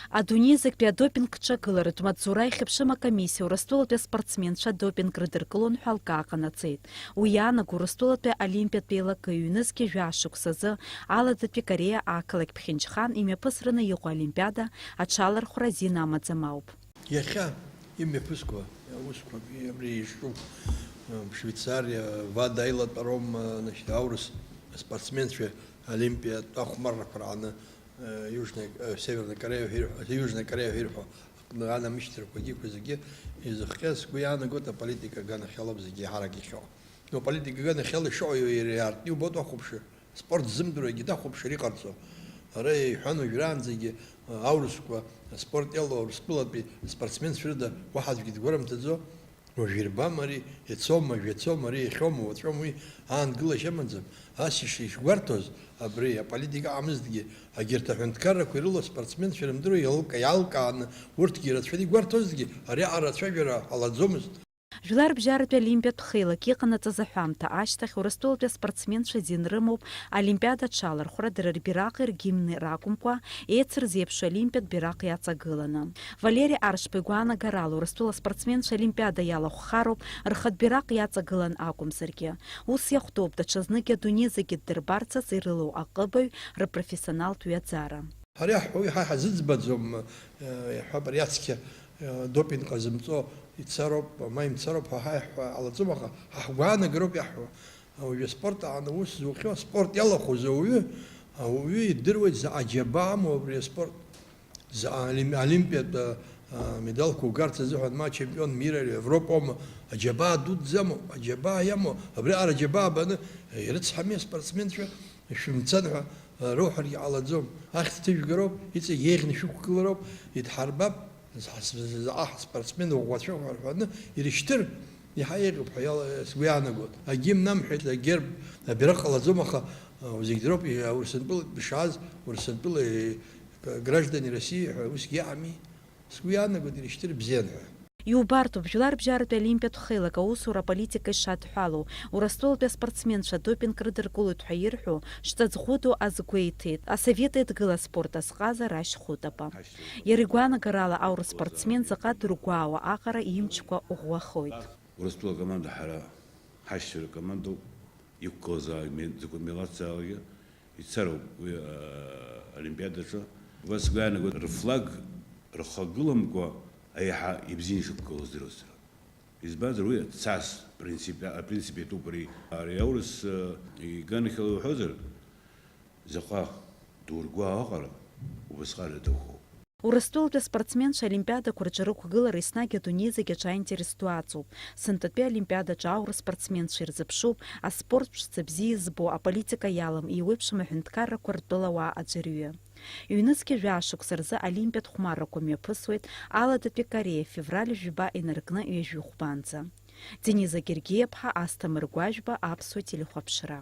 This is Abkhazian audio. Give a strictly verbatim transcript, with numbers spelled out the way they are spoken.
Адунеи зегьтәи адопинг ҿагыларатә маҵзура ихьыԥшым акомиссиа Урыстәылатәи аспортсменцәа адопинг рыдыркылон ҳәа алкаа ҟанаҵеит. Уи иаанаго Урыстәылатәи Олимпиатә еилакы ҩнызқьи жәаа шықәсазы Аладатәи Кореиа ақалақь Ԥхьынџьхан имҩаԥысраны иҟоу Олимпиада аҽалархәра азин амаӡам ауп. Иахьа имҩаԥысқәа аусқәа абри ишҿу, э, Швеицариа, Вада аилатәароума, значит, аурыс спортсменцәа олимпиатә ахәмаррақәа рааны, э, Южная, э, Северная Корея ҳәа ирҳәо, Южная Корея ҳәа ирҳәо аҟны анамышьҭрақәагьы, зегьы изыхҟьаз, сгәы иаанагоит, аполитика аганахьалоуп зегьы ҳарак иахьоу. Ну, аполитика аганахьала ишыҟоу иара иаартны иубоит, уахәаԥшыр. Спорт ззымдыруагьы дахәаԥшыр иҟарҵо. Ара иҳәан уажәраанӡагьы, а, аурысқәа аспорт иалоу Урыстәылатәи аспортсменцәа рыда уаҳа аӡәгьы дгәарымҭаӡо. Уажә ирбам ари, ицома, жәа цома, ари иахьоума, уаҵәоума, уи аангылашьа амаӡам. Ас иш-, ишгәарҭоз, абри аполитика аҟамызҭгьы, агьырҭ аҳәынҭқаррақәа ирылоу аспортсменцәа ирымдыруа иалка-, иалкааны урҭгьы ирацәаны игәарҭозҭгьы, ари аҟара ацәажәара ҟалаӡомызт. Жәларбжьаратәи олимпиатә хеилак иҟанаҵаз аҳәамҭа ашьҭахь Урыстәылатәи аспортсменцәа азин рымоуп олимпиада аҽалархәра дара рбираҟи ргимни ракәымкәа, еицырзеиԥшу олимпиатә бираҟ иаҵагыланы. Валери Аршба игәаанагарала, Урыстәыла аспортсменцәа олимпиада иалахәхароуп, рхатә бираҟ иаҵагылан акәымзаргьы. Ус иахәҭоуп даҽазныкгьы адунеи зегьы ддырбарц азы ирылоу аҟыбаҩ, рпрофессионалтә ҩаӡара. Ҳара иаҳҳәо, ҳа иҳазыӡбаӡом, э, иаҳҳәап, ари ацқьа, э, допинг ҟазымҵо ицароуп, ма имцароуп ҳәа ҳаиҳәо ҟалаӡом, аха ҳа ҳгәаанагароуп иаҳҳәо. Уажәы аспорт аҟны аус зухьоу, аспорт иалахәыз ауаҩы, ауаҩы идыруеит заҟа џьабаа амоу абри аспорт. Заҟа олим-, олимпиатә, э, э, медалқәа угарц азыҳәан, ма чемпион мира, Европома, аџьабаа дуӡӡа амоу, аџьабаа иамоу, абриаҟара аџьабаа баны, э, ирыцҳами аспортсменцәа? Шәымцан ҳәа, а, роуҳәаргьы ҟалаӡом. Ахьӡ ҭыжәгароуп, иҵегь еиӷьны шәықәгылароуп, идҳарбап, заҟа ҳспортсмен ӷәӷәацәоуп ҳәа рҳәаны ирышьҭыр, иаҳа еиӷьуп ҳәа иала-, сгәы иаанагоит. Агимн амҳәеит, агерб, абираҟ ҟалаӡом, аха, а, зегь дыроуп, и-, Урыстәантәылатә дышааз, Урыстәантәыла, и-, граждане России ҳәа усгьы иҟами. Сгәы иаанагоит ирышьҭыр бзиан ҳәа. Иубартоуп, Жәларбжьаратәи олимпиатә хеилак аусура аполитика ишадҳәалоу, Урыстәылатәи аспортсменцәа адопинг рыдыркылоит ҳәа ирҳәо, шҵаӡ Хәыдо азгәеиҭеит Асовет Еидгыла аспорт азҟаза Рашь Хәытапа. Иара игәаанагарала, аурыс спортсмен заҟа дыргәаауа аҟара имчқәа ӷәӷәахоит. Урыстәыла акоманда ҳара ҳашьцәа ркомандоуп. Иқәгылазаалак ме-, закәытә милаҭзаалакгьы ицароуп уи, а, Олимпиадаҿы. Убас сгәы иаанагоит, рфлаг рхагыламкәа аиаҳа ибзианы ишықәгылоу здыруазар. Избанзар, уи цас принципи-, апринцип иатәуп ари. Ари аурыс, а, иганахьала уҳәозар, заҟа дургәаау аҟара убасҟак аҭахуп. Урыстәылатәи аспортсменцәа олимпиадақәа рҿы рықәгылара еснагь адунеи зегь аҿы аинтерес ду аҵоуп. Сынтәатәи аолимпиадаҿы аурыс спортсменцәа ирзыԥшуп, аспорт ԥшӡа бзиа избо, аполитика иалам, еиуеиԥшым аҳәынҭқаррақәа ртәыла ауаа аӡәырҩы. Ҩнызқьи жәаа шықәса рзы олимпиатә хәмаррақәа мҩаԥысуеит Аладатәи Кореиа февраль жәба инаркны ҩажәи хәбанӡа. Дениза Гергиаԥҳа, Асҭамыр Гәажәба, Аԥсуа телехәаԥшра.